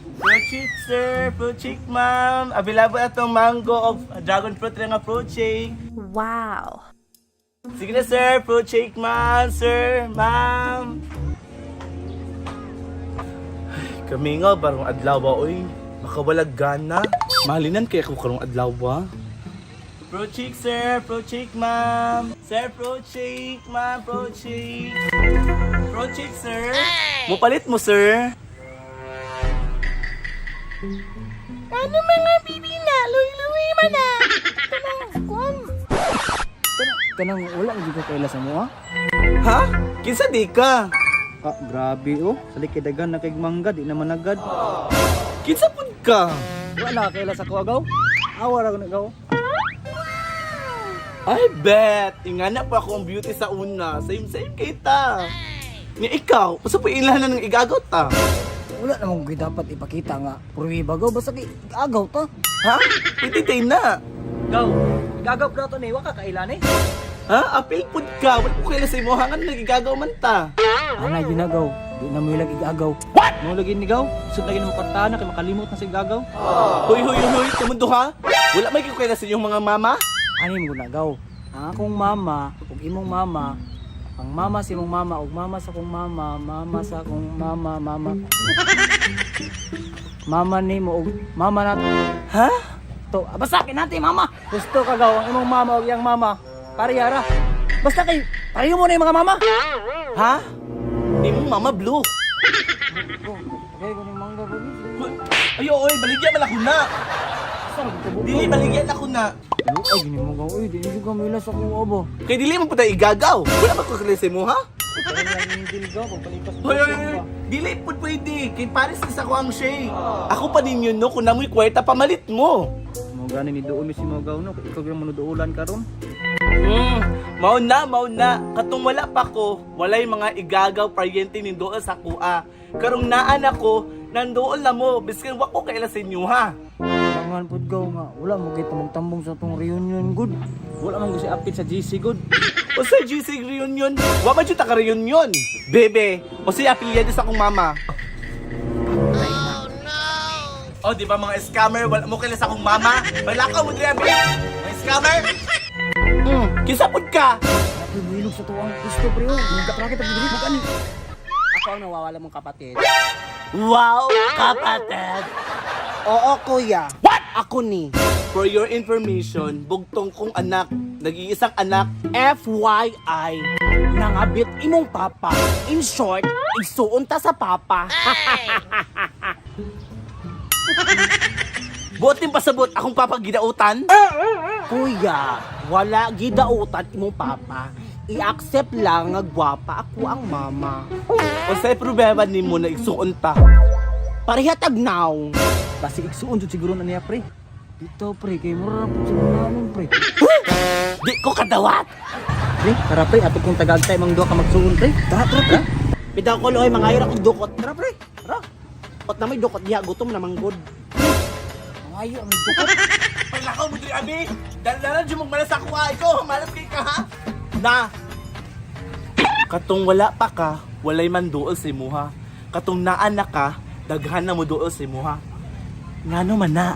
Fruit shake, sir. Fruit shake, ma'am. Available atong mango o dragon fruit rin nga fruit shake. Wow. Sige na, sir. Fruit shake, ma'am. Sir, ma'am. Ay, kami nga, barong adlaw, oy. Makawalag gana. Malinan kaya ko karong adlaw. Fruit shake, sir. Fruit shake, ma'am. Sir, fruit shake, ma'am. Fruit shake. Fruit shake, sir. Mupalit mo, sir. Ano mga bibi na? Luy-luy man na. Tanang, Kanang wala gyud ka kaila sa mo ah. Ha? Kinsa di ka? Ah, grabe oh. Sa likidagan na kay mangga di naman agad. Kinsa pud ka? Wala ka kaila sa kuagaw. Awa ra ko nagaw. I bet! Ingana pa akong beauty sa una. Same same kita. Nga ikaw, usa po ilahan na ng igagaw ta. Wala namang gyud dapat ipakita nga pruweba gaw basta kay agaw ta. Ha? Pwede day na. Gaw. Gagaw pa to ni wa ka kaila ni. Ha? Apil pud ka. Wala ko kaila sa imo hangan nagigagaw man ta. Ana ginagaw. Di na mo ilag igagaw. What? Mo lagi ni gaw. Sud lagi mo kwartahan na kay makalimot na sa igagaw. Hoy, hoy, hoy, kamundo ha? Wala may kaila sa inyong mga mama? Ani mo nagaw. Ang akong mama ug imong mama, ang mama sa imong mama ug mama sa akong mama, mama sa akong mama, mama. Mama nimo ug mama na Ha? to. Ah, basta kay natin mama. Gusto ka gaw ang imong mama ug iyang mama. Parehara. Basta kay pareho mo na yung mga mama. Ha? Imong mama blue. Okay, kuning mangga ko. Ay, oy, baligyan man ako na. Dili, baligyan ako na. Ay, gini mo gaw. Uy, di ka mila sa kuha ba. Kay dili mo pa tayo igagaw. Wala ba ko kaila sa imo, ha? Hoy, hoy, hoy. Dili pud pwede. Kay Paris ni sa ko ang shake. Ako pa ninyo no, kung namoy kwarta, pamalit mo. Mo gani ni duol mi si Mogaw no. Ikaw gyud mo duolan karon. Mao na, mao na. Katong wala pa ko, walay mga igagaw paryente ning dool sa kuha. Karong naan ako, nandool na mo, biskan wa ko kaila sa inyo ha. Langan pud gaw nga wala mo kita magtambong sa tong reunion good. Wala man si apit sa GC good. O sa GC reunion, wa man jud ta ka reunion. Bebe, o siya apelyado sa akong mama. Oh, di ba mga scammer, wala mo kaila sa akong mama? Wala ka mo diri, abi. Mga scammer. Kinsa pud ka? Ako'y buhilog sa tuwang gusto pre oh. Magkatrake ta diri magani. Ako ang nawawala mong kapatid. Wow, kapatid. Oo, kuya. What? Ako ni. For your information, bugtong kong anak, nag-iisang anak, FYI, nangabit imong papa. In short, igsuon ta sa papa. Buotin pasabot akong papagidautan. Kuya, wala gidautan imong papa. I-accept lang nga gwapa ako ang mama. O sa problema nimo na igsuon ta. Pareha tagnaw. Basi igsuon jud siguro na niya pre. Dito pre kay mura ra pud sa namin pre. Di ko kadawat. Pre, tara pre ato kong tagagtay mang duha ka magsuon pre. Tara tara pre. Bitaw ko loy mangayo ra kog dukot. Tara pre. Tara. Ot na may dukot diha gutom na manggod. Mangayo ang dukot. Paglakaw mo diri abi. Dalalan jud mong malas ako ah. Ikaw malas kay ka ha. Na. Katong wala pa ka, walay man duol sa imuha. Katong naa na ka, daghan na mo duol sa imuha. Ngano man na?